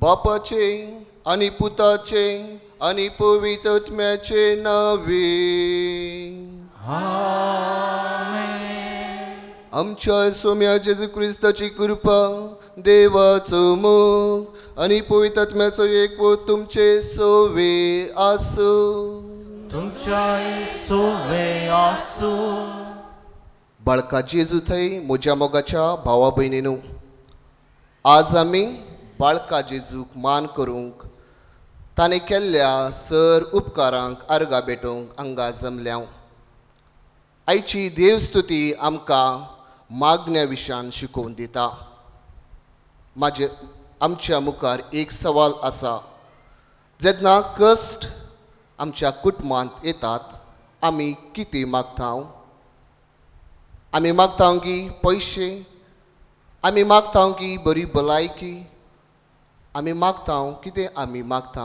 बापाचे आनी पुताचे आनी पवित्र आत्म्याचे नांवे. आमेन. आमच्या सोम्या जेजू क्रिस्ताची कृपा, देवाचो मोग आनी पवित्र आत्म्याचो एकवट तुमचे सोवे आसूं. तुमच्याय सोवे आसूं. बाळका जेजू थंय म्हज्या मोगाच्या भावा भयणीनू, आज आमी बाळका जेजूक मान करूंक ताणें केल्ल्या सर उपकारांक आर्गां भेटोवंक हांगा जमल्या. आयची देवस्तुती आमकां मागण्या विशयान शिकोवन दिता. म्हाजे आमच्या मुखार एक सवाल आसा, जेन्ना कश्ट आमच्या कुटुंबांत येतात आमी कितें मागता? आमी मागता की पयशे, आमी मागता की बरी भलायकी, आमी मागता कितें? आमी मागता.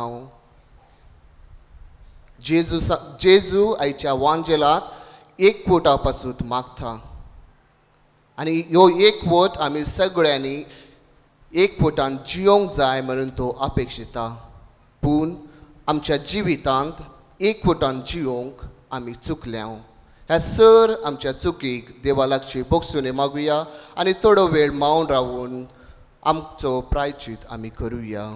जेजू जेजू आयच्या वांजेलांत एकवटा पासून मागता आनी ह्यो एकवट आमी सगळ्यांनी एकवटान जियोंक जाय म्हणून तो अपेक्षिता. पूण आमच्या जिवितांत एकवटान जियोंक आमी चुकल्या. ह्या सर आमच्या चुकीक देवा लागची बोगसून मागुया आनी थोडो वेळ मावन रावून आमचो प्रायचीत आमी करुया.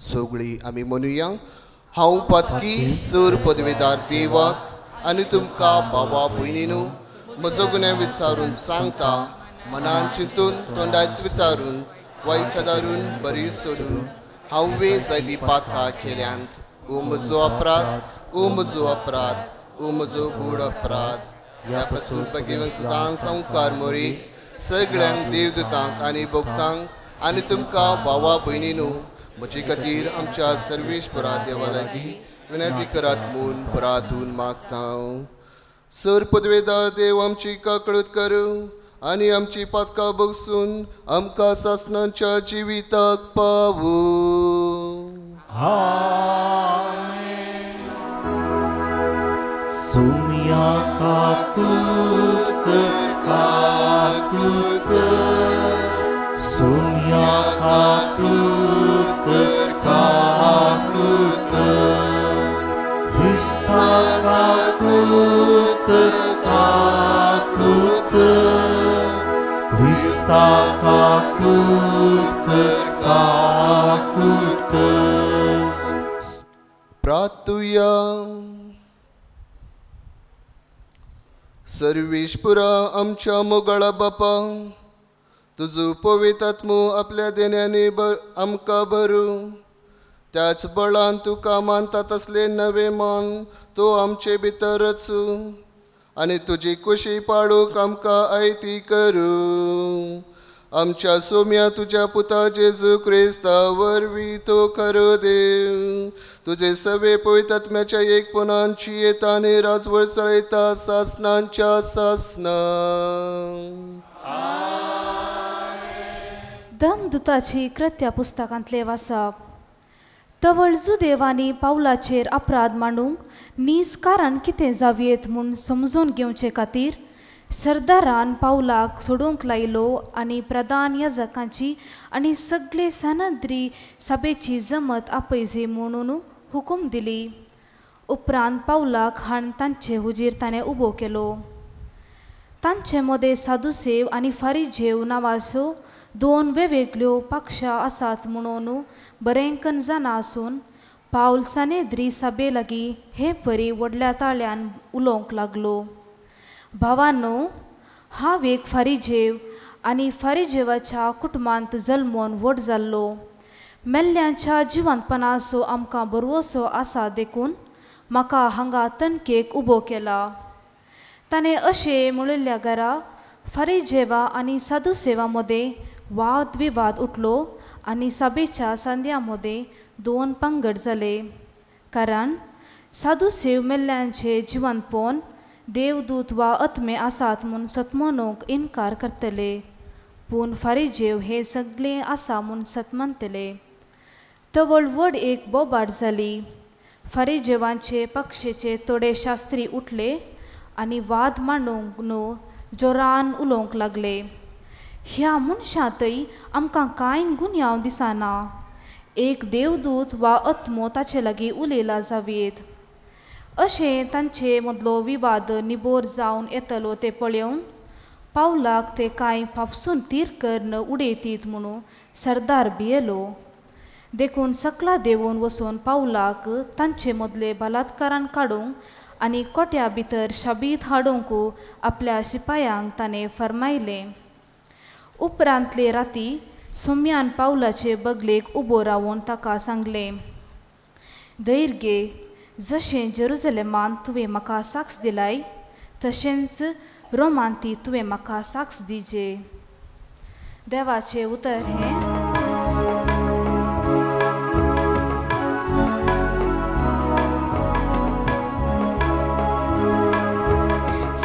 सगळीं आमी म्हणुया, हांव पातकी सर पदवेदार देवाक आनी तुमकां बाबा भयणीनू म्हजो गुन्यांव विचारून सांगता, मनान चिंतून तोंडांत विचारून वायट दारून बरी सोडून हांवें जायती पातकां केल्यांत. ओ म्हजो अपराध, ओ म्हजो अपराध, ओ म्हजो व्हड अपराध. ह्या पासून भगवंत सदां संवकार मोरी सगळ्यांक देवदूतांक आनी भक्तांक आनी तुमकां भावा भयणीनू म्हजे खातीर आमच्या सर्वेश्वरा देवा लागीं विनंती करात म्हूण परातून मागता. सर पदवेदार देव आमची काकळूत करूं आनी आमची पातकां बगसून आमकां सासणाच्या जिविताक पावूं. आमेन. सुम्या काकूत कर, काकूत कर, सुम्या काकूत कर, काकूत कर, क्रिस्ता काकूत कर, काकूत कर, क्रिस्ता काकूत कर, काकूत कर. प्रार्थुया. सर्वेश्वरा आमच्या मोगाळा बापा, तुजो पवित्र आत्मो आपल्या देण्यांनी आमकां भरूं, त्याच बळान तुका मानता तसले नवे मन तो आमचे भितर रचूं आनी तुजी कुशी पाडूंक आमकां आयती करूं. आमच्या सोम्या तुज्या पुता जेजू क्रिस्ता वरवीं तो खरो देव तुजे सवे पवित्र आत्म्याच्या एकपणान जियेता आनी राजवट चलयता सासणांच्या सासणां. दमदूताची कृत्या पुस्तकांतले वाचप. तवळ जुदेवांनी पावलाचेर अपराध मांडूंक नीज कारण कितें जावयेत म्हूण समजून घेवचे खातीर सरदारान पावलाक सोडूंक लायलो आनी प्रधान याजकांची आनी सगळे सनद्री सभेची जमत आपयची म्हणून हुकूम दिली. उपरांत पावलाक हाण तांचे हुजीर ताणें उबो केलो. तांचे मदें सादुसेव आनी फारिजेव नांवाच्यो दोन वेगवेगळ्यो पक्षां आसात म्हणून बरेंकन जाणा आसून पावल सनेद्री सभे लागीं हे परी व्हडल्या ताळ्यान उलोवंक लागलो. भावानो, हांव एक फारिजेव आनी फारिजेवाच्या कुटुंबांत जल्मोन व्हड जाल्लो. मेल्ल्यांच्या जिवंतपणाचो आमकां बरवसो आसा देखून म्हाका हांगा तनकेक उबो केला. ताणें अशें म्हणिल्ल्या घरा फारिजेवा आनी सादुसेवा मदें वाद विवाद उठलो आनी सभेच्या संद्या मदें दोन पंगड जाले. कारण सादुसेव मेल्ल्यांचें जिवंतपण देवदूत वा आत्मे आसात म्हूण सतमनूंक इनकार करतले, पूण फारिजेव हे सगळें आसा म्हूण सतमनतले. तवळ व्हड एक बोबाट जाली. फारिजेवांचे पक्षेचे थोडे शास्त्री उठले आनी वाद मांडूंक न्हू जोरान उलोवंक लागले, ह्या मनशांतय आमकां कांय गुन्यांव दिसना, एक देवदूत वा आत्मो ताचे लागीं उलयला जावयेत। अशें तांचे मदलो विवाद निबोर जावन येतलो तें पळोवन पावलाक ते कांय फापसून तीर करून उडयतीत म्हणून सरदार भियेलो। देखून सकला देंवून वचून पावलाक तांचे मदले बलात्कारान काडूंक आनी कोट्या भितर शाबीत हाडूंक आपल्या शिपायांक ताणें फर्मायलें। उपरांतले राती सोम्यान पावलाचे बगलेक उबो रावून ताका सांगलें, धैर्य घे, जशें जेरुजलेमान तुवें म्हाका साक्ष दिलाय तशेंच रोमान ती तुवें म्हाका साक्ष दिजे। देवाचें उतर हें।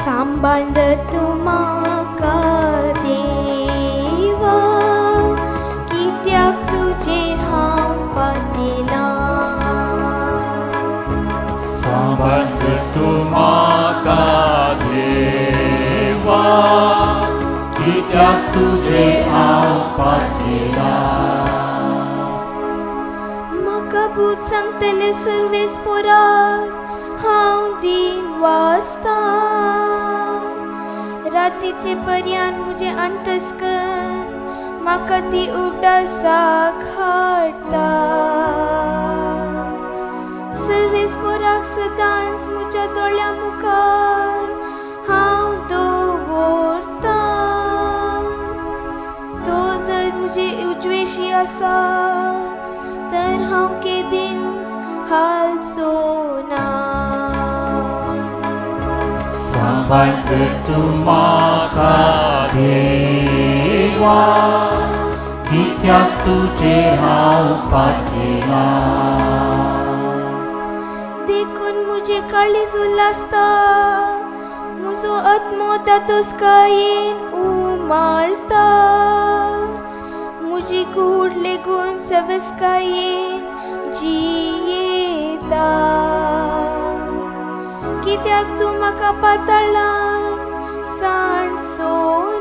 सांबाळ जर तूं म्हाका देवा, कित्याक तुजेर हांव पातेलां। सांबाळ जर तूं म्हाका देवा, कित्याक तुजेर हांव पातेलां। म्हाका भूत सांगतले सर्वेस पोराक हांव दीन वाचतां, रातीचे पर्यान म्हजें अंतस्कन म्हाका ती उडासाक हाडटा। सर्वेस पोराक सदांच म्हज्या दोळ्यां मुखार हांव दवरतां, तो जर म्हजे उजवेशी आसा तर हांव केदींच हालचो ना। सांबाळ कर तूं म्हाका देवा, कित्याक तुजेर हांव पातेलां। देखून म्हजें काळीज उल्हासता, म्हजो आत्मो दादोसकायेन उमाळटा, म्हजी कूड लेगून सवसकायेन जियेता। कित्याक तूं म्हाका पाताळान सांडचो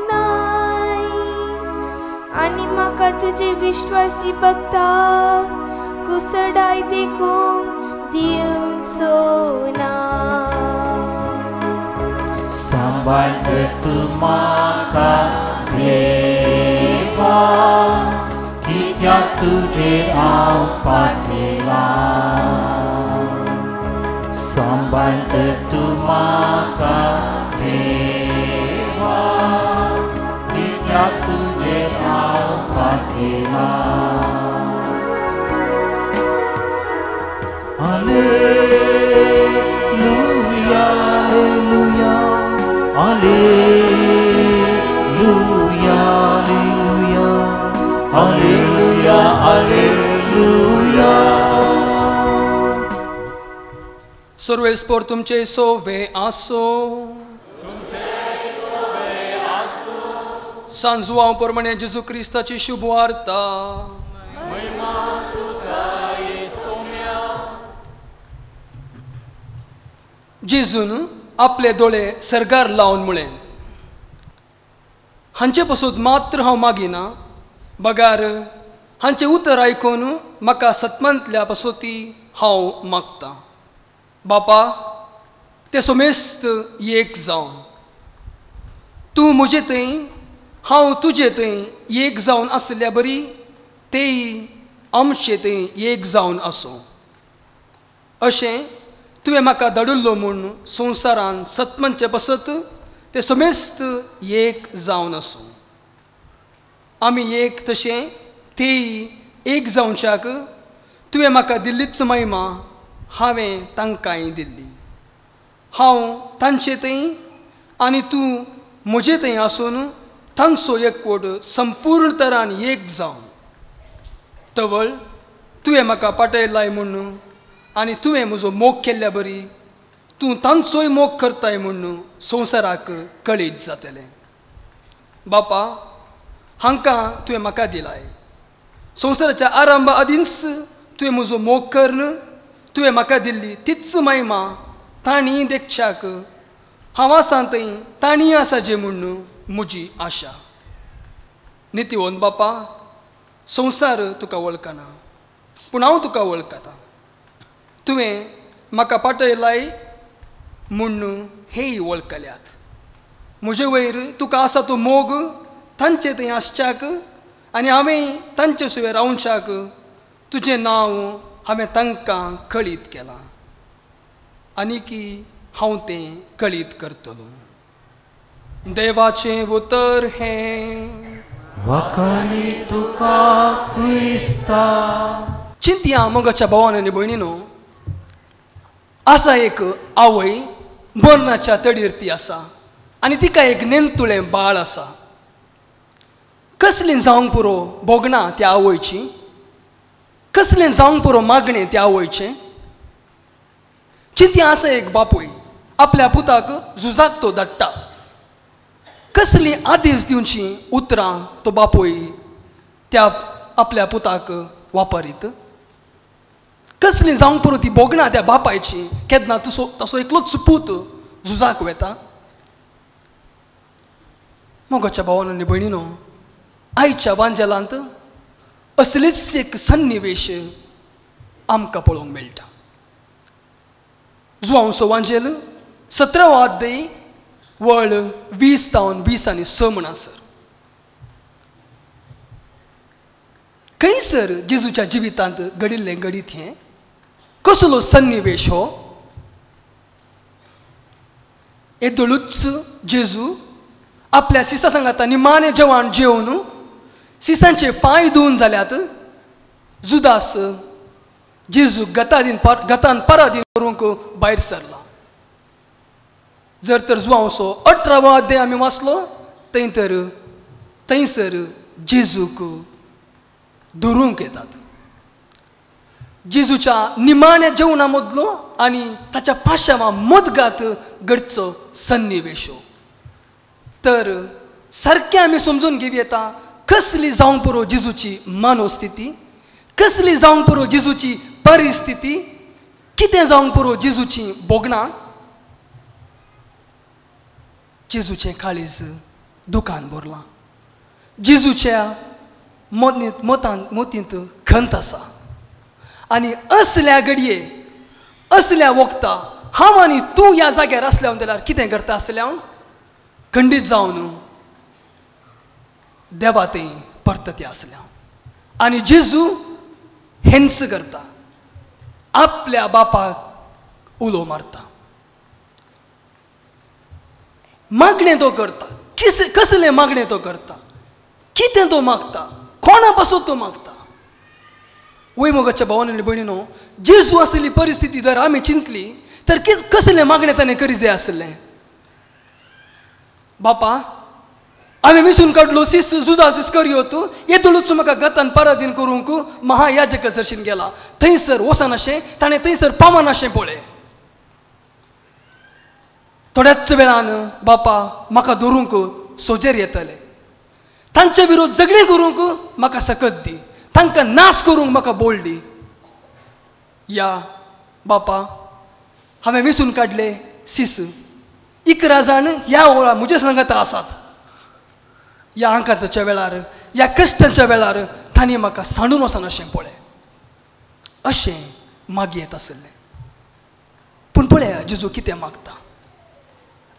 नाय आनी म्हाका तुजे विश्वासी भक्ताक कुसडाय देखूंक दिवचो ना। सांबाळ कर तूं म्हाका देवा, कित्याक तुजेर हांव पातेलां। सांबाळ कर तूं म्हाका देवा, कित्याक तुजेर हांव पातेलां। Alleluia, alleluia, alleluia, alleluia, alleluia, alleluia. सर्वेस्पोर तुमचे सोवे आसो। सांजुआंव प्रमाणे जेजू क्रिस्ताची शुभ वार्ता। जेजून आपले दोळे सर्गार लावन म्हळें, हांचे पसून मात्र हांव मागिना, बगार हांचें उतर आयकून म्हाका सतमांतल्या पसोती हांव मागतां। बापा, ते सोमेस्त एक जावन, तूं म्हजे थंय हांव तुजे थंय एक जावन आसल्या बरी तेय आमचे थंय एक जावन आसूं। अशें तुवें म्हाका धाडिल्लो म्हूण संवसारान सतमनचे बसत ते समेस्त एक जावन आसूं। आमी एक तशें तेय एक जावच्याक तुवें म्हाका दिल्लीच महिमा हांवें तांकांय दिल्ली। हांव तांचे थंय आनी तूं म्हजे थंय आसून तांचो एकवट संपूर्ण तरान एक जावन। तवळ तुवें म्हाका पाटयलाय म्हूण आनी तुवें म्हजो मोग केल्ल्या बरी तूं तांचोय मोग करताय म्हूण संवसाराक कळीत जातलें। बापा, हांकां तुवें म्हाका दिलाय। संवसाराच्या आरंभा आदींच तुवें म्हजो मोग करून तुवें म्हाका दिल्ली तीच महिमा तांणी देखच्याक हांव आसा थंय तांणी आसा जे म्हूण म्हजी आशा. नितीवंत बापा, संवसार तुका वळखना पूण हांव तुका वळखता. तुवें म्हाका पाटयलाय म्हूण हेय वळखल्यात. म्हजे वयर तुका आसा तो मोग तांचे थंय आसच्याक आनी हांवें तांचे सुवें रावच्याक तुजें नांव हांवें तांकां कळीत केलां आनी की हांव तें कळीत करतलो. देवाचें उतर हें. वाखाणी तुका क्रिस्ता. चिंतया मोगाच्या भावान आनी भयणीनो, आसा एक आवय मरणाच्या तडीर ती आसा आनी तिका एक नेंतुळें बाळ आसा. कसलें जावंक पुरो भोगणां त्या आवयची, कसलें जावंक पुरो मागणें त्या आवयचें. चिंतया आसा एक बापूय आपल्या पुताक झुजाक तो धाडटा. कसली आदेश दिवची उतरां तो बापूय त्या आपल्या पुताक वापरीत. कसली जावंक पुरो ती भोगणां त्या बापायची केन्ना तसो तसो एकलोच पूत झुजाक वेता. मोगाच्या भावान आनी भयणीनो, आयच्या वांजेलांत असलीच एक सन्निवेश आमकां पळोवंक मेळटा. जुवांवचो वांजेल 17वो अध्याय वळ 20 जावन 20 आनी 6 म्हणसर खंयसर जेजूच्या जिवितांत घडिल्लें घडीत हें कसलो सन्निवेश हो. येदोळूच जेजू आपल्या सिसा सांगाता निमाणें जेवण जेवन सिसांचे पांय धुवन जाल्यात जुदास जेजू गतादीन गतान परादीन करूंक भायर सरला. जर तर जुवांवचो 18वो अध्याय आमी वाचलो थंय तर थंयसर जेजूक धरूंक येतात. जेजूच्या निमाण्या जेवणा मदलो आनी ताच्या पाशावा मदगात घडचो सन्निवेश. तर सारकें आमी समजून घेवं येता कसली जावंक पुरो जेजूची मानोस्थिती, कसली जावंक पुरो जेजूची परिस्थिती, कितें जावंक पुरो जेजूची भोगणां. जेजूचें काळीज दुकान भरलां, जेजूच्या मतान मोतींत खंत आसा. आनी असल्या घडये असल्या वखता हांव आनी तूं ह्या जाग्यार आसल्या जाल्यार कितें करता आसल्या? खंडीत जावन देवा थंय परतती आसल्या. आनी जेजू हेंच करता, आपल्या बापाक उलो मारता, मागणें तो करता. कसलें मागणें तो करता, कितें तो मागता, कोणा पासून तो मागता. वय मोगाच्या भावान आनी भयणीनो, जेजू आसली परिस्थिती जर आमी चिंतली तर कसलें मागणें ताणें करी जाय आसलें. बापा हांवें मिसून काडलो सीस जुदास इस्करियोत येदोळूच म्हाका गतान परादीन करूंक महायाजक सरशीन गेला. थंयसर वचनाशें ताणें थंयसर पावनाशें पळय. थोड्याच वेळान बापा म्हाका धरूंक सोजेर येतले, तांचे विरोध झगडीं करूंक म्हाका सकत दी, तांकां नाश करूंक म्हाका बोल दी. या बापा हांवें विसून काडले सीस 11 जाण ह्या वेळार म्हजे सांगाता आसात. ह्या आंकांताच्या वेळार ह्या कश्टांच्या वेळार तांणी म्हाका सांडून वचनाशें पळय अशें मागीर येत आसलें. पूण पळया जेजू कितें मागता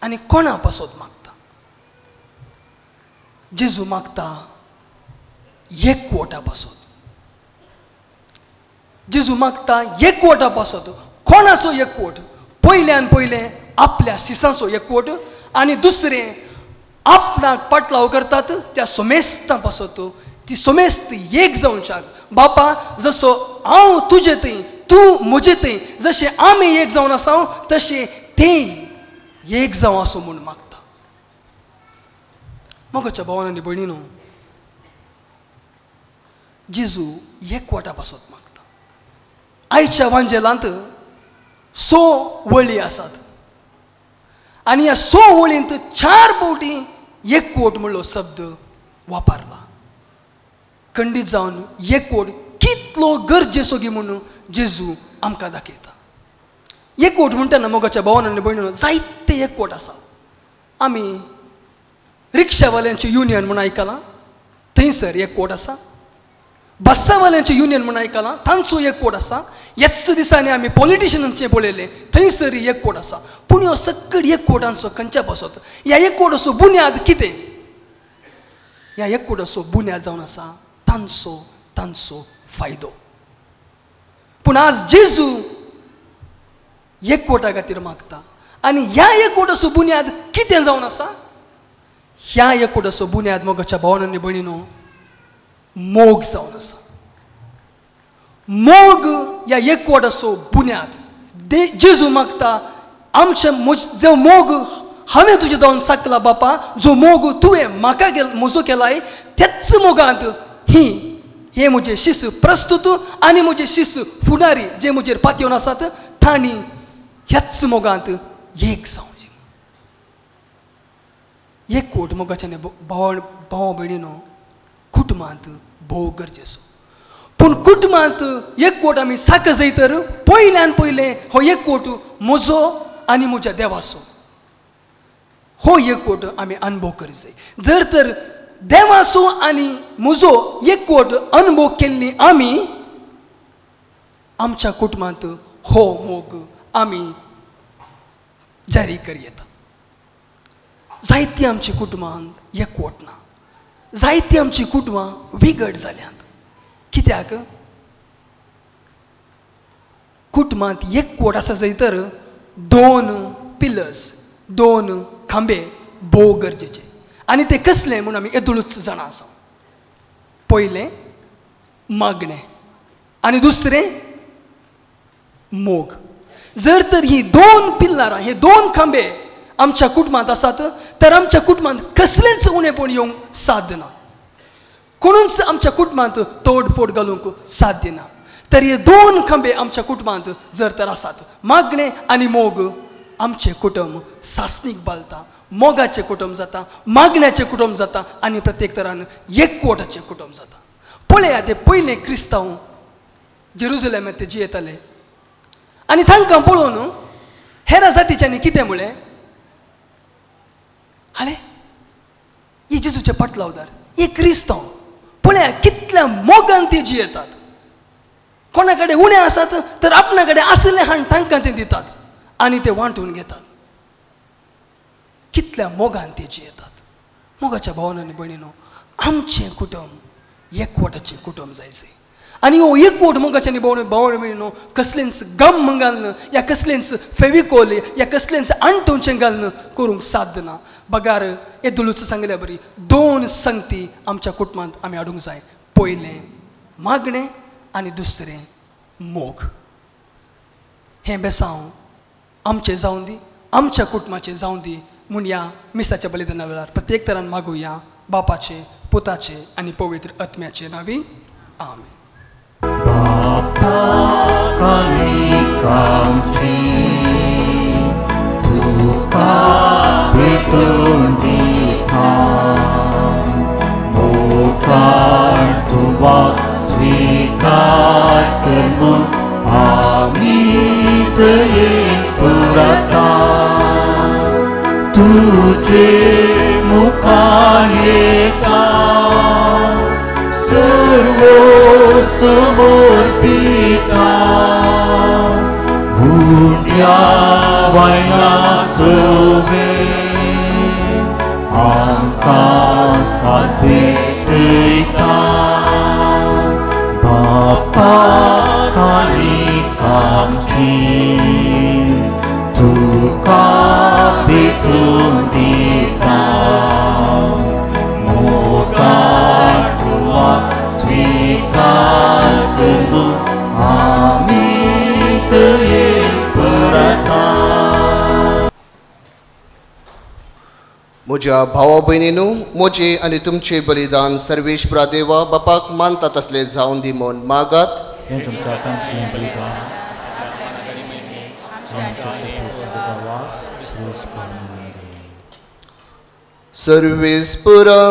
आनी कोणा पासत मागता. जेजू मागता एकवटा पासत. जेजू मागता एकवटा पासत. कोणाचो एकवट? पयल्यान पयलें आपल्या सिसांचो एकवट आनी दुसरें आपणाक पाटलाव करतात त्या सोमेस्तां पासत. ती सोमेस्त एक जावच्याक बापा जसो हांव तुजे थंय तूं म्हजे थंय जशें आमी एक जावन आसा तशें तें एक जावं आसूं म्हूण मागता. मोगाच्या भावान आनी भयणीनो, जेजू एकवटा पासत मागता. आयच्या वांजेलांत 6 वळी आसात आनी ह्या 6 वळींत 4 फावटी एकवट म्हणलो शब्द वापरला. खंडीत जावन एकवट कितलो गरजेचो गी म्हणून जेजू आमकां दाखयता. एकवट म्हणटना मोगाच्या भावान आनी भयणीनो जायते एकवट आसा. आमी रिक्षावाल्यांचें युनियन म्हूण आयकलां, थंयसर एकवट आसा. बस्सावाल्यांचें युनियन म्हूण आयकलां, तांचो एकवट आसा. ह्याच दिसांनी आमी पॉलिटिशनांचें पळयलें, थंयसर एकवट आसा. पूण ह्यो सगळी एकवटांचो खंयच्या बसत ह्या एकवटाचो बुन्याद कितें? ह्या एकवटाचो बुन्याद जावन आसा तांचो तांचो फायदो. पूण आज जेजू एकवटा खातीर मागता आनी ह्या एकवटाचो बुन्याद कितें जावन आसा? ह्या एकवटाचो बुन्याद मोगाच्या भावान आनी भयणीनो मोग जावन आसा. मोग ह्या एकवटाचो बुन्याद. जेजू मागता आमचे जो मोग हांवें तुजे दोन साकला बापा, जो मोग तुवें म्हाका म्हजो केलाय त्याच मोगांत ही हे म्हजे शिस प्रस्तुत आनी म्हजे शिस फुडारी जे म्हजेर पातयेवन आसात तांणी ह्याच मोगांत एक जावचें. एकवट मोगाच्यान भाव भयणीनो कुटुंबांत भोव गरजेचो. पूण कुटुंबांत एकवट आमी साक जाय तर पयल्यान पयलें हो एकवट म्हजो आनी म्हज्या देवाचो हो एकवट आमी अनुभव करी जाय. जर तर देवाचो आनी म्हजो एकवट अनुभव केल्ली आमी आमच्या कुटुंबांत हो मोग आमी जारी करयेता. जायतीं आमची कुटुंबांत एकवट ना, जायतीं आमची कुटुंबां विगड जाल्यांत. कित्याक? कुटुंबांत एकवट आसा जाय तर दोन पिलर्स, दोन खांबे भोव गरजेचे. आनी ते कसले म्हूण आमी येदोळूच जाणा आसा. पयलें मागणें आनी दुसरें मोग. जर तर ही दोन पिल्लारां, हे दोन खांबे आमच्या कुटुंबांत आसात तर आमच्या कुटुंबांत कसलेंच उणेपण येवंक साध्य ना, कोणूच आमच्या कुटुंबांत तोडफोड घालूंक साध्य ना. तर हे दोन खांबे आमच्या कुटुंबांत जर तर आसात, मागणें आनी मोग, आमचें कुटुंब सासणीक बालता, मोगाचें कुटुंब जाता, मागण्याचें कुटुंब जाता आनी प्रत्येक तरान एकवटाचें कुटुंब जाता. पळया ते पयले क्रिस्तांव जेरुजलेमांत ते जियेताले आनी तांकां पळोवन हेर जातीच्यांनी कितें म्हळें? आले ही जेजूचे पाटलावदार, हे क्रिस्तांव, पळया कितल्या मोगान ते जियेतात. कोणा कडेन उणें आसात तर आपणा कडेन आशिल्लें हाण तांकां ते दितात आनी ते वांटून घेतात. कितल्या मोगान ते जियेतात. मोगाच्या भावान आनी भयणीनो, आमचें कुटुंब एकवटाचें कुटुंब जायचें. आनी हो एकवट मोगाच्या आनी भाव भयणीनो कसलेंच गम घालून या कसलेंच फेविकोल या कसलेंच आंटोवचें घालून करूंक साध्य ना. बगार येदोळूच सांगल्या बरी दोन संगती आमच्या कुटुंबांत आमी हाडूंक जाय. पयलें मागणें आनी दुसरें मोग. हें बेसांव आमचें जावं दी, आमच्या कुटुंबाचें जावं दी म्हूण ह्या मिसाच्या बलिदाना वेळार प्रत्येक तरान मागुया बापाचे, पुताचे आनी पवित्र आत्म्याचे नांवी. आमेन. बापा कालिकांची तुका भेटून दिता, मोगान तुवा स्वीकार कर म्हूण आमी दयेन पुरता. तुझे मुखार येता सर्व समर्पिता, गुण्या वयना सोबे आमकां साथ भेटयता. बापा कालिकांची तुका भेटून दिता, मोगान तुवा स्वीकार करून आमी दयेन पुरता. म्हज्या भावा भयणीनू, म्हजें आनी तुमचें बलिदान सर्वेश्वरा देवा बापाक मानता तसलें जावन दी म्हूण मागात. हें तुमच्या हातांतलें बलिदान सर्वेस्पुरा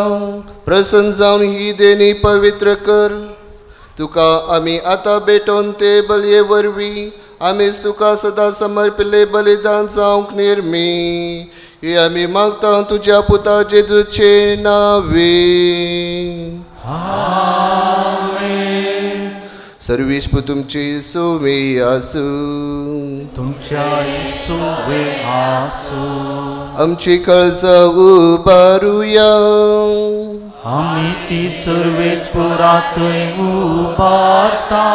प्रसन्न जावन ही देणी पवित्र कर, तुका आमी आतां भेटोवन ते बलये वरवीं आमीच तुका सदां समर्पिल्ले बलिदान जावंक निर्मी ही आमी मागता तुज्या पुता जेजूचे नांवे. आमेन. सर्वेस्पर तुमची सुवे आसूं. तुमच्या सुवे आसूं. आमची काळजां उबारुया. आमी ती सर्वेस्परांतय उबारता.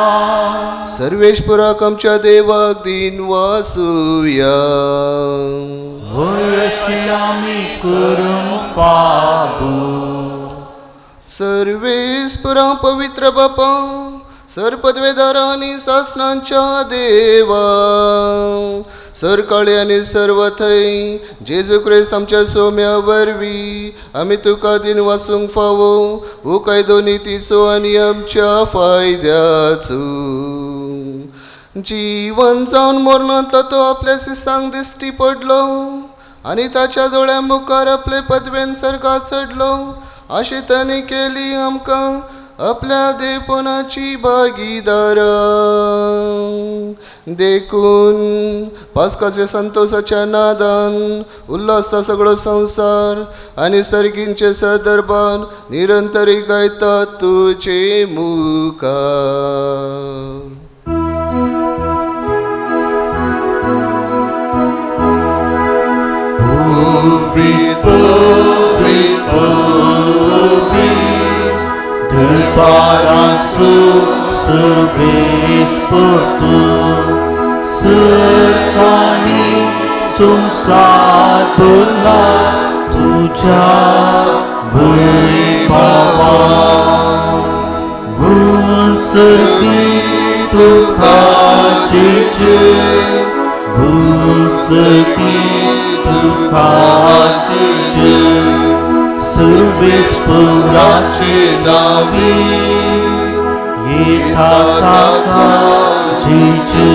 सर्वेस्पराक आमच्या देवाक दिन वासुया. व्हय अशें आमी करूंक फावो. सर्वेस्परा पवित्र बापा सर पदवेदारा आनी सासणांच्या देवा सरकाळी आनी सर्व थंय जेजू क्रिस्त आमच्या सोम्या वरवीं आमी तुका दिन वासूंक फावो हो कायदो नितीचो आनी आमच्या फायद्याचो. जीवन जावन मरणांतलो तो आपल्या सिसांक दिश्टी पडलो आनी ताच्या दोळ्या मुखार आपले पदवेन सर्गात चडलो. अशें ताणें केली आमकां आपल्या देवपणाची भागीदार. देखून पास्काच्या संतोषाच्या नादान उल्हासता सगळो संवसार आनी सर्गींचे सदर्भान निरंतरी गायतात तुजे मुखार. पवित्र पवित्र दरबारासु सर्वेस्पर सरकानी संसार भरला तुझ्या वैभवान. सर्गी तुका जेजू सर्गी तुका जेजू सर्वेस्पराचे नावे येता ताका जेजू.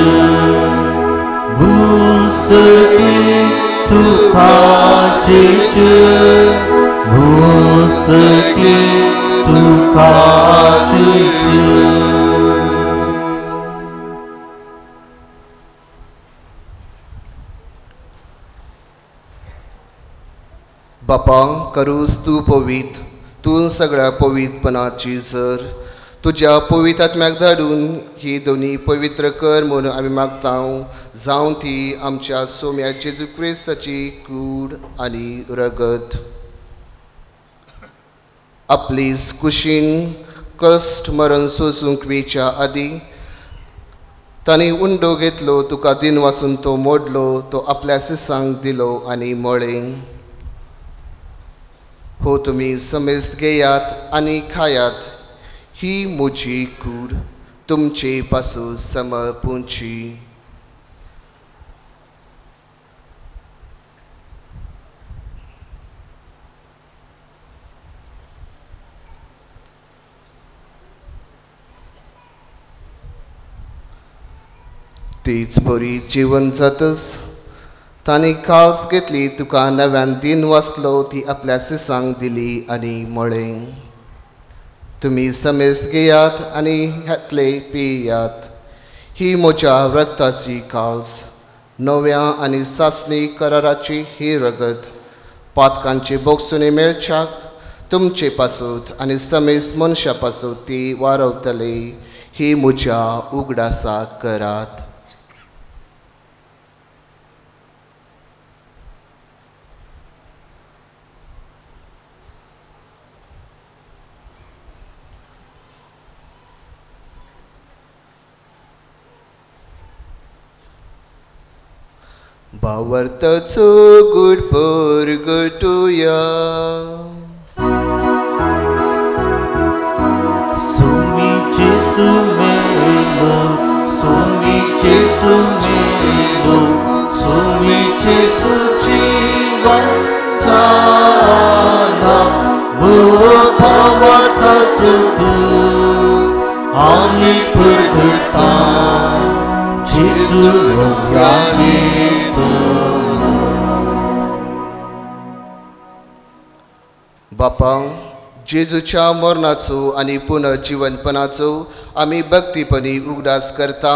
सर्गी तुका जेजू सर्गी तुका जेजू. बापा करूस तूं पवित्र तूं सगळ्या पवित्रपणाची जर तुज्या पवित्र आत्म्याक धाडून ही दोनी पवित्र कर म्हणून आमी मागता जावं ती आमच्या सोम्या जेजू क्रिस्ताची कूड आनी रगत. आपली कुशीन कश्ट मरण सोसूंक वेच्या आदीं तांणी उंडो घेतलो तुका दिन वासून तो मोडलो तो आपल्या सिसांक दिलो आनी म्हळें हो तुमी समेस्त घेयात आनी खायात ही म्हजी कूड तुमचे पासून समर्पुची. तीच बरी जीवन जातच तांणी कास घेतली तुका नव्यान दिन वाचलो ती आपल्या सिसांक दिली आनी म्हळें तुमी समेस्त घेयात आनी ह्यातले पियात ही म्हज्या रक्ताची काल्स नव्या आनी सासणी कराराची ही रगत पातकांचे बोगसुणे मेळच्याक तुमचे पासूत आनी समेस्त मनशा पासूत ती वारवतली ही म्हज्या उगडासाक करात. भावार्थाचो गूढ परगटुया. सुमी जेजू मेलो सुमी जेजू मेलो सुमी जेजू जीवन जाला भावार्थाचो गूढ आमी परगटा जेजू रंगानी. बापा जेजूच्या मरणाचो आनी पुनर्जिवनपणाचो आमी भक्तीपणी उगडास करता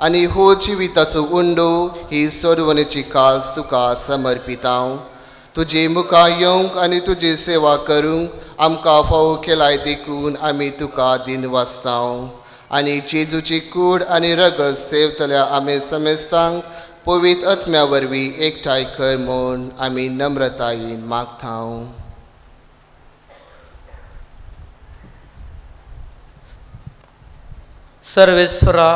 आनी हो जिविताचो उंडो ही सोडवणेची कास तुका समर्पिता. तुजे मुखार येवंक आनी तुजी सेवा करूंक आमकां फावो केलाय देखून आमी तुका दिनवासता. आनी जेजूची कूड आनी रगत सेवतल्या आमी समेस्तांक पवित्र आत्म्या वरवीं एकठांय कर म्हूण आमी नम्रतायेन मागता. सर्वेस्वरा,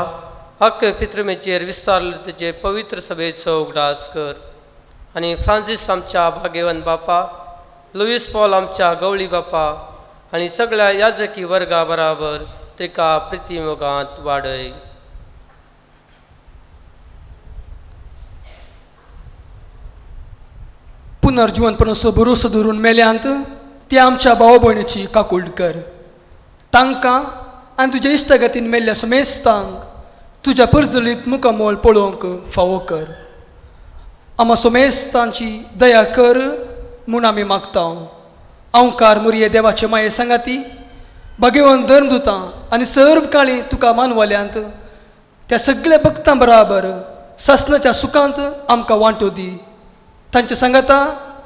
अख्खे पितृमेचेर विस्तारले तुजे पवित्र सभेचो उगडास कर आनी फ्रांसीस आमच्या भाग्यवन बापा, लुईस पॉल आमच्या गवळी बापा आनी सगळ्या याजकी वर्गा बराबर तिका प्रितीमोगांत वाडय. पुनर्जिवनपणाचो भरोसो धरून मेल्यांत त्या आमच्या भाव भयणीची काकूळ कर. तांकां आनी तुज्या इश्टागतीन मेल्ल्या समेस्तांक तुज्या परजळीत मुखामोल पळोवंक फावो कर. आमा सोमेस्तांची दया कर म्हूण आमी मागता. अंकार मुरये देवाचे माये सांगाती भाग्यवन धर्मदुतां आनी सर्व काळी तुका मानवल्यांत त्या सगळ्या भक्तां बराबर सासनाच्या सुखांत आमकां वांटो दी. तांचे सांगाता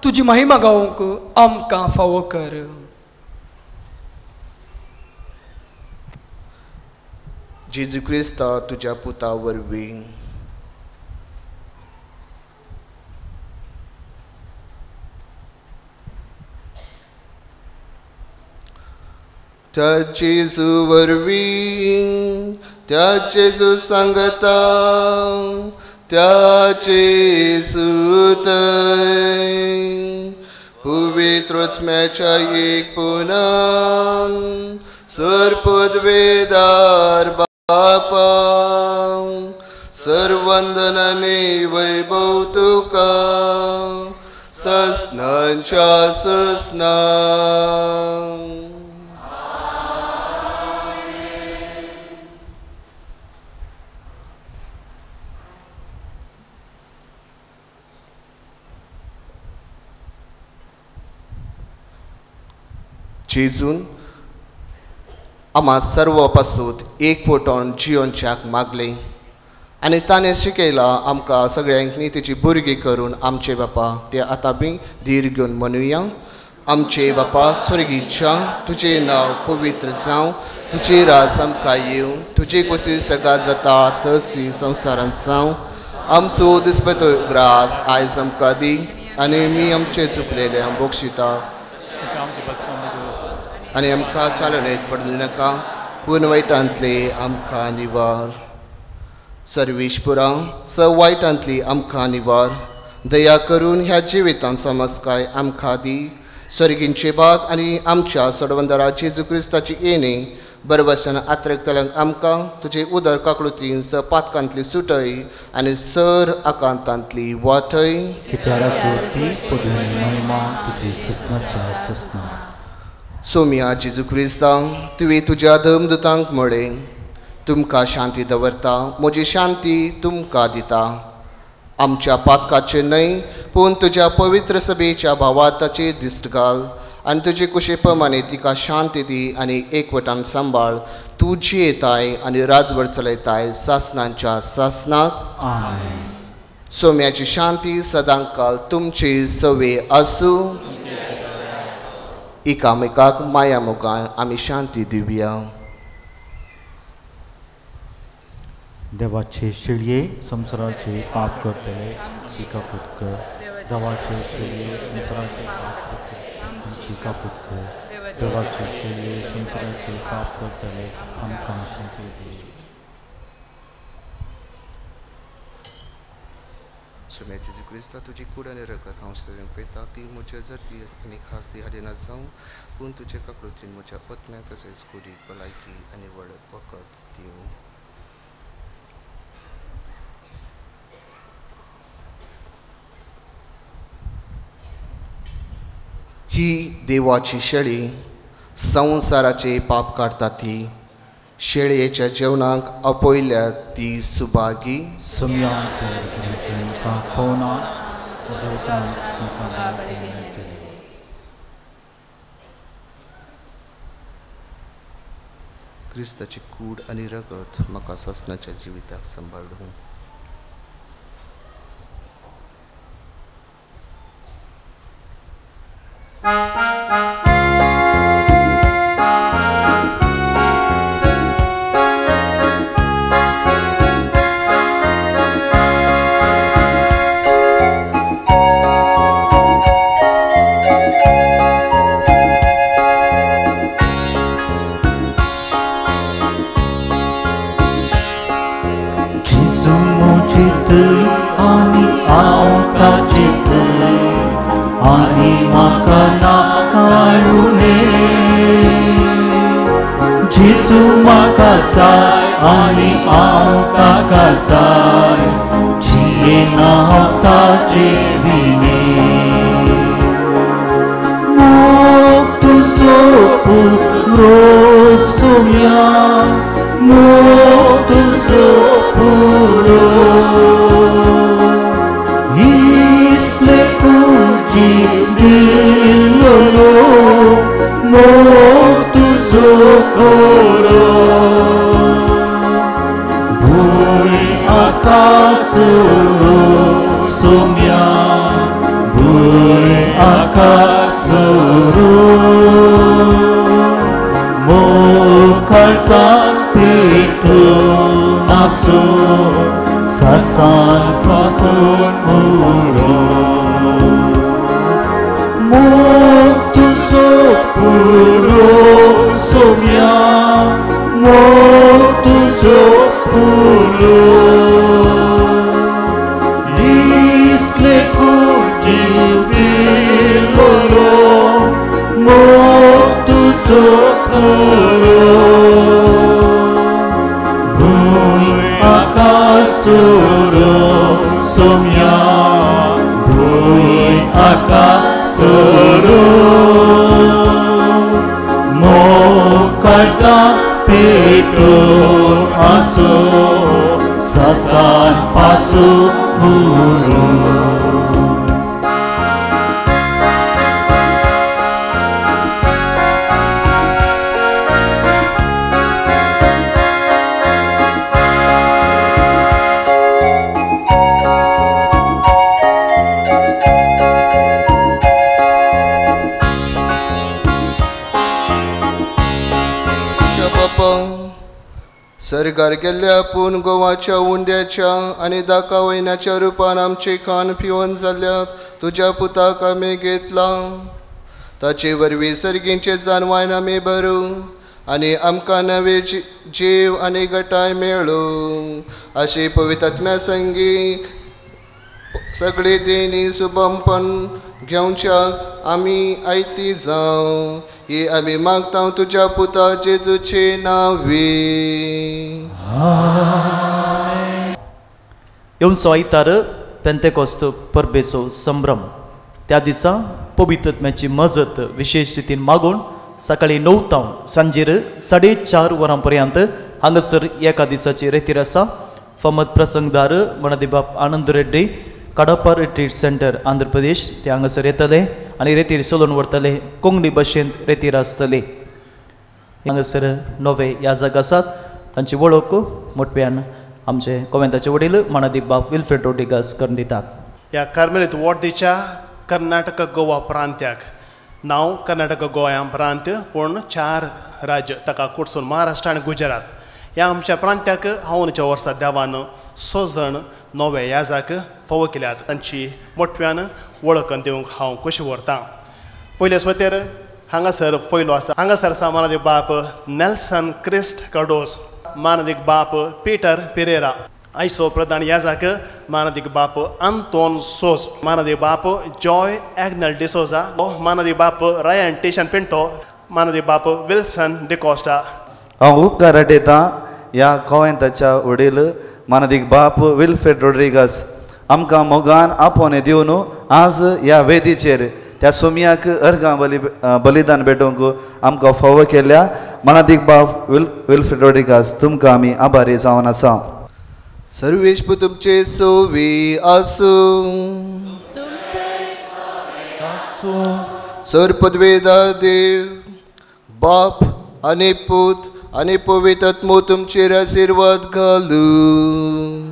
तुजी महिमा गावंक आमकां फावो कर. जेजू क्रिस्ता तुज्या पुता वरवीं. त्या जेजू वरवीं, त्या जेजू सांगता, त्या जेजूतय पवित्र आत्म्याच्या एकपणान सर्पद्वेदार बापा सर्वंदनाने वैभव तुका ससनांच्या ससना. जेजून आमा सर्व पासून एक पोटोन जियोनच्याक मागले आनी ताणें शिकयलां आमकां सगळ्यांक न्ही तेची भुरगीं करून आमचे बापा ते आतां बी धीर घेवन म्हणुया. आमचे बापा स्वर्गीच्या, तुजें नांव पवित्र जावं, तुजें राज आमकां येवं, तुजी खोशी सगळ्या जाता तशी संवसारांत जावं. आमचो दिसपतो ग्रास आयज आमकां दी आनी आमी आमचे चुकलेले बक्षिता आनी आमकां चालनेत पडूं नाका पूण वायटांतले आमकां निवार. सर्वेस्पुरा स वायटांतली आमकां निवार. दया करून ह्या जिवितांत समजकाय आमकां दी. सर्गींचे भाग आनी आमच्या सोडवंदरा जेजू क्रिस्ताची येणे बरबसान आत्रकतल्यांक आमकां तुजे उदर काकळुतीन स पातकांतली सुटय आनी सर आकांतांतली वाटय. सोम्या जेजू क्रिस्ता, तुवें तुज्या धर्मदुतांक म्हळें, तुमकां शांती दवरता, म्हजी शांती तुमकां दिता. आमच्या पातकाचेर न्हय पूण तुज्या पवित्र सभेच्या भावार्थाचेर दिश्ट घाल आनी तुजे कुशे प्रमाणे तिका शांती दी आनी एकवटान सांबाळ. तूं जियेताय आनी राजवट चलयताय सासनांच्या सासनाक. सोम्याची शांती सदांकाल तुमची सवे आसूं. एकामेकाक माया मोगान आमी शांती दिवया. देवाचे शिळये संवसाराचे पाप करतले आमची कापूत कर. देवाचे शिळये संवसाराचे पाप करतले आमची कापूत कर. देवाचे शिळये संवसाराचे पाप करतले आमकां शांती दी. सोम्या जेजू क्रिस्ता, तुजी कूड आनी रगत हांव सगळ्यांक पळयता ती म्हज्या जरती आनी खास ती हाडिना जावं पूण तुजे काकळुतीन म्हज्या पत्न्या तशेंच कुडीक भलायकी आनी व्हड वखद दिवं. ही देवाची शेळी संवसाराचे पाप काडटा ती शेळयेच्या जेवणाक आपयल्या ती सुभागी. क्रिस्ताची कूड आनी रगत म्हाका सासणाच्या जिविताक सांबाळूं. जेजू म्हाका जाय आनी हांव ताका जाय, जियेना हांव ताचे विणे. मोग तुजो पुरो सोम्या, मोग तुजो पुरो, इसले कुजी दिलोलो, मोग तुजो पुरो. भूंय आकासुरो सोम्या, भूंय आकासुरो, मोग काळजांत पेटून आसूं, सासान पासून उरो. मोग तुजो पुरो सोम्या, मोग तुजो पुरो, इसले कुजी दिलोलो, मोग तुजो पुरो. भूंय आकासुरो सोम्या, भूंय आकासुरो, मोग काळजांत पेटून आसूं, सासान पासून उरो. सरकार गेल्ल्या आपूण गोवाच्या उंड्याच्या आनी दाका वयनाच्या रुपान आमचे खाण पिवन जाल्यात तुज्या पुताक आमी घेतला, ताचे वरवीं सर्गींचे जानवायन आमी भरूं आनी आमकां नवे जीव आनी गटाय मेळूं. अशी पवित्र आत्म्या संगी सगळी देणी सुबमपण घेवच्याक आमी आयती जावं, ही आमी मागता तुज्या पुता जेजूचे नांवी. येवचो आयतार पेंतेकोस्त परबेचो संभ्रम. त्या दिसा पवित्र आत्म्याची मजत विशेश रितीन मागून सकाळी 9 तावन सांजेर 4:30 वरां पर्यंत हांगासर एका दिसाची रेतीर आसा. फमद प्रसंगदार मणदीबाप आनंद रेड्डी, कडप्पा रिट्रीट सेंटर आंध्र प्रदेश ते हांगासर येतले आनी रेतीर चलोवन व्हरतले. कोंकणी भाशेंत रेतीर आसतले. हांगासर नवे याजक आसात, तांची वळख मोटव्यान आमचे कोवेंताचे वडील मानादीक बाप विल्फ्रेड रोड्रिगस करून दितात. ह्या कार्मेलीत वॉर्दीच्या कर्नाटक गोवा प्रांत्याक नांव कर्नाटक गोवा प्रांत, पूण 4 राज्य ताका कुडसून महाराष्ट्र आनी गुजरात ह्या आमच्या प्रांत्याक हांवच्या वर्सा देवान 6 जाण नवे याजाक फावो केल्यात. तांची मोठव्यान वळख दिवंक हांव खोशी व्हरतां. पयले सुवातेर हांगासर पयलो आसा, हांगासर आसा मानादीक बाप नेल्सन क्रिस्ट कार्डोस, मानादीक बाप पीटर पिरेरा, आयचो प्रधान याजाक मानादीक बाप आंतोन सोज, मानादीक बाप जॉय एग्नल डिसोजा, मानादीक बाप रायन टेशन पिंटो, मानादीक बाप विल्सन डिकोस्टा. हांव उपकार आठयतां ह्या कोवेंताच्या वडील मानादीक बाप विल्फ्रेड रोड्रिगस आमकां मोगान आपोवणें दिवन आज ह्या वेदीचेर त्या सोमयाक अर्गां बली बलिदान भेटोवंक आमकां फावो केल्या. मानादीक बाप विल्फ्रेड रोड्रिगस तुमकां आमी आभारी जावन आसा. सर्वेश तुमचे सोवी आसूं, सर पदवेदा देव बाप आनी पूत आनी पवित्र आत्मो तुमचेर आशिर्वाद घालूं.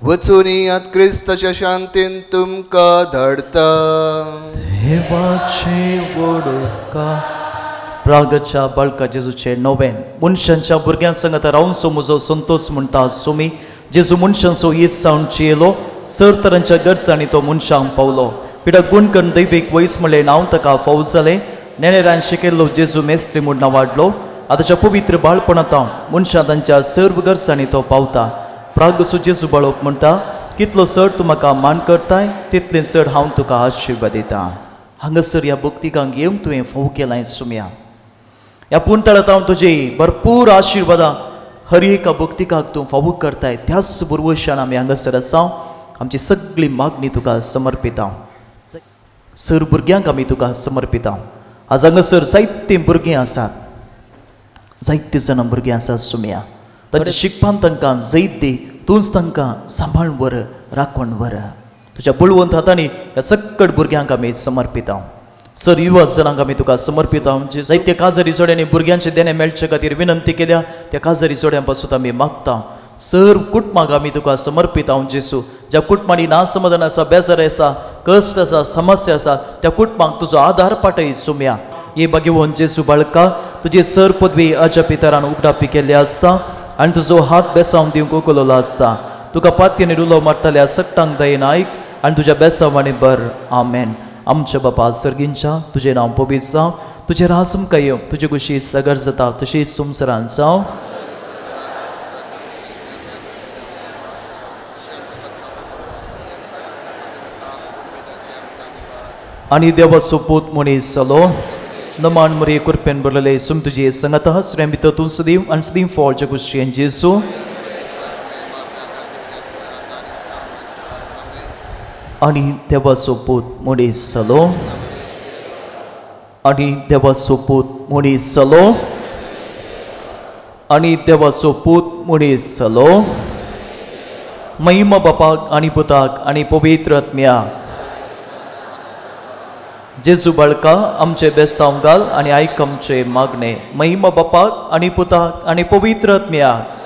वचून येयात, क्रिस्ताच्या शांतीन तुमकां धाडटा. देवाचे वडका प्रागच्या बाळका जेजूचे नोवेन मनशांच्या भुरग्यां संगत रावून म्हजो संतोष म्हणटा सोमी. जेजू मनशांचो येस जावन चियेलो, सर तरांच्या गरजांनी तो मनशांक पावलो. पिडा गुण करून दैवीक वयस म्हणलें नांव ताका फाव जालें. नेणेरान शिकयल्लो जेजू मेस्त्री म्हूण नांवाडलो. आतांच्या पवित्र बाळपणांत मनशां तांच्या सर्व गरजांनी तो पावता. प्रागसो जेजू बाळोप म्हणटा, कितलो चड तूं म्हाका मान करताय तितलें चड हांव तुका आशिर्वाद दितां. हांगासर ह्या भक्तिकांक येवंक तुवें फाव केलां सुम्या. ह्या पुणतळांत हांव तुजी भरपूर आशिर्वादां हर एका भक्तिकाक तूं फावूक करताय. त्याच बुरवशान आमी हांगासर आसा. आमची सगळी मागणी तुका समर्पिता. सर भुरग्यांक आमी तुका समर्पिता. आज हांगासर जायतीं भुरगीं आसात, जायतीं जाणां भुरगीं आसात सुम्या. तांच्या शिकपान तांकां जैत दी, तूंच तांकां सांबाळ व्हर, राखण व्हर. तुज्या बळवंत हातांनी ह्या सकट भुरग्यांक आमी समर्पिता. सर युवा जणांक आमी तुका समर्पिता. जायते काजारी जोड्यांनी भुरग्यांचे देणें मेळचे खातीर विनंती केल्या, त्या काजारी जोड्यां पासून आमी मागता. सर कुटुंबाक आमी तुका समर्पिता जेसू. ज्या कुटुंबांनी नासमाधान आसा, बेजार आसा, कश्ट आसा, समस्या आसा, त्या कुटुंबांक तुजो आदार पाटय सुम्या. हे भाग्यवंत जेसू बाळका, तुजी सर पदवी आज्या पितरान उगडापी केल्ली आसता आनी तुजो हात बेसांव दिवंक उखललो आसता. तुका पातयेन उलो मारतल्या सट्टांक दयेन आयक आनी तुज्या बेसांवांनी बर. आमेन. आमच्या बापा सर्गींच्या, तुजें नांव पवित्र जावं, तुजें राज आमकां येवं, तुजे कुशी सगर जाता तशी संवसारांत जावं. आनी देवाचो पूत मनीस जालो, नमान मरे कृपेन भरलेले सुम तुजी संगत श्रेम भितर तूं सदीव आनी सदीव फॉळच्या कुशीन जेजू. आनी देवाचो पूत मनीस जालो, आनी देवाचो पूत मनीस जालो, आनी देवाचो पूत मनीस जालो. महिमा बापाक आनी पुताक आनी पवित्र आत्म्याक. जेजू बाळका आमचे बेसांव घाल आनी आयक आमचे मागणे. महिमा बापाक आनी पुताक आनी पवित्र आत्म्याक.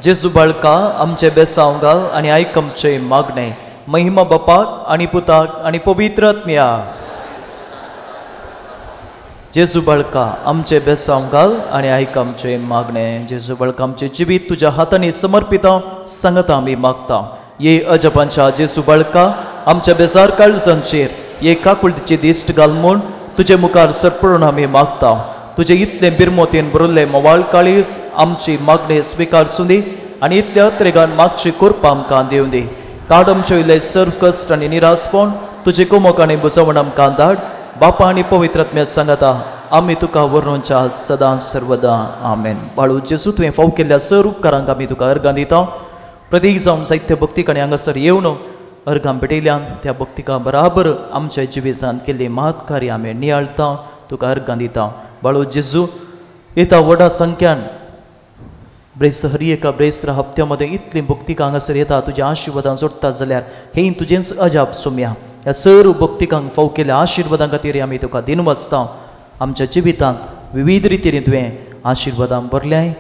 जेजू बाळका आमचे बेसांव घाल आनी आयक आमचे मागणे. महिमा बापाक आनी पुताक आनी पवित्र आत्म्याक. जेजू बाळका आमचे बेसांव घाल आनी आयक आमचे मागणे. जेजू बाळका आमचे जिवीत तुज्या हातांनी समर्पिता सांगता आमी मागता. ये अजपांच्या जेजू बाळका आमच्या बेजार काळजांचेर ये काकुळटीची दिश्ट घाल म्हूण तुजे मुखार सरपडून आमी मागता. तुजे इतलें बिरमोतीन भरिल्लें मोवाळ काळीज आमची मागणी स्विकारसूं दी आनी इतल्या अत्रेगान मागची कृपा आमकां दिवं दी. काड आमचे वयले सर्व कश्ट आनी निरासपण तुजे कुमोक आनी बुजवण आमकां धाड. बापा आनी पवित्र आत्म्या सांगता आमी तुका वर्णोच्या सदां सर्वदां. आमेन. बाळू जेजू तुवें फाव केल्ल्या सर उपकारांक आमी तुका अर्गां दिता. प्रतीक जावन जायते भक्तिकांनी हांगासर येवन अर्गां भेटयल्यान त्या भक्तिकां बराबर आमच्या जिवितांत केल्ली महत्कार्य आमी नियाळता, तुका अर्गां दिता. बाळू जेजू येता व्हडा संख्यान ब्रेस्त हर एका ब्रेस्त्र हप्त्या मदें इतलीं भक्तिकां हांगासर येता तुज्या आशिर्वादां जोडटा जाल्यार हें तुजेंच अजाप सोम्या. ह्या सर्व भक्तिकांक फाव केल्ल्या आशिर्वादां खातीर आमी तुका दिनवासता. आमच्या जिवितांत विविध रितीन तुवें आशिर्वादां भरल्याय,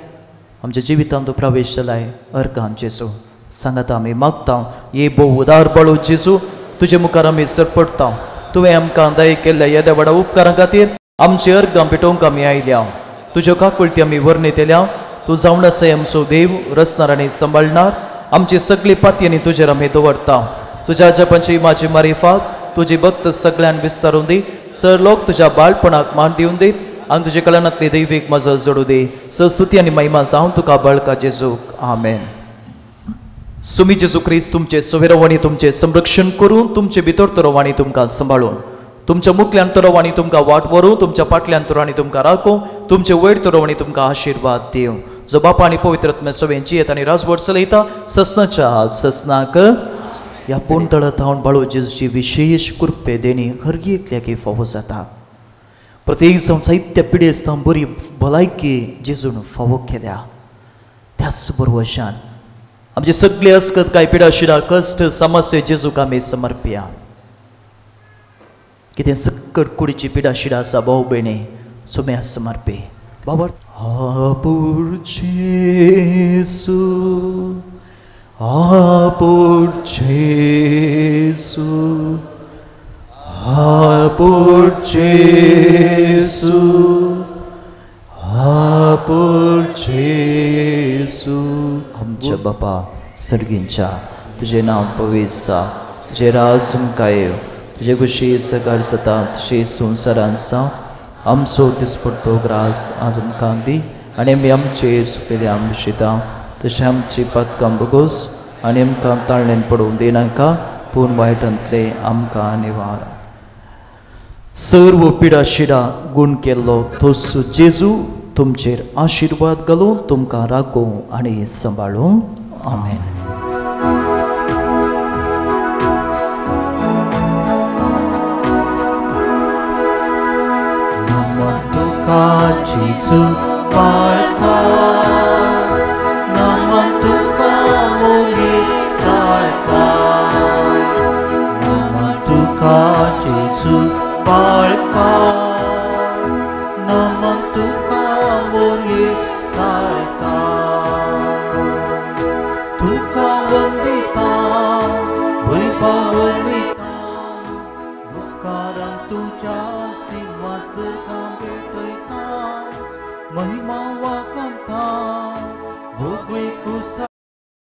आमच्या जिवितांत तूं प्रवेश जालाय. अर्गां जेजू सांगाता आमी मागता. ये भोव उदार बाळू जेजू तुजे मुखार आमी सरपडटा. तुवें आमकां दया केल्ल्या येद्या व्हडा उपकारां खातीर आमची अर्गां पेटोवंक आमी आयल्या. तुज्यो काकुळटी आमी वर्णयतल्या. तूं जावन आसाय आमचो देव, रचणार आनी सांबाळणार. आमची सगळी पातयेनी तुजेर आमी दवरता. तुज्या जपांची म्हाजी मारिफात तुजी भक्त सगळ्यान विस्तारून दी. सर लोक तुज्या बाळपणाक मान दिवन दीत आनी तुजे कल्याणांतली दैवीक मजत जोडूं दी. सस्तुती आनी महिमा जावं तुका बाळका जेजूक. आमेन. सुमी जेजू क्रिस्त तुमचे सोवेरवाणी तुमचें संरक्षण करून, तुमचे भितर तरवाणी तुमकां सांबाळून, तुमच्या मुखल्यान तरवाणी तुमकां वाट व्हरूं, तुमच्या फाटल्यान तरवाणी तुमकां राखूं, तुमचे वयर तरवाणी तुमकां आशिर्वाद दिवं. जो बापा आनी पवित्र आत्म्या सवें जियेत आनी राजवट चलयता ससनाच्या ससनाक. ह्या पूण थावन बाळू जेजूची विशेष कृपे देणी हर एकल्याक फावो जातात. प्रत्येक जावन जायत्या पिडेस्तां बरी भलायकी जेजून फावो केल्या. त्याच बरोबशान आमचे सगळे अस्कत काय पिडा शिडा कश्ट समस्या जेजूक आमी समर्पया. कितें सक्कट कुडीची पिडा शिडा आसा भाव भयणी सोम्या समर्पी बाबा आपूर जेसू आपूर जेसू आपूर जेसू आपूर जेसू. आमच्या बापा सर्गींच्या तुजें नांव पवित्र जा, तुजें राज तुमकां येवं, तुजे खुशी सकाळ सता तशी संवसारांत जावं. आमचो दिसपडतो ग्रास आज आमकां दी आनी आमी आमचे सुपेले आमशिता तशें आमची पातकां बगोस आनी आमकां ताळणेन पडोवन दिनाका पूण वायटांतले आमकां निवार. सर्व पिडा शिडा गूण केल्लो तोस जेजू तुमचेर आशिर्वाद घालून तुमकां राखूं आनी सांबाळूं. आमेन. जेसू पाळका नमन तुका मोगे साळका नमन तुका जेसू पाळका नमन तुका मोगे साळका. तुका वंदिता वैभवनिता मुखारां तुज्या स्तिवासका भेटयता महिमा वाकांता भोगवे कुसा.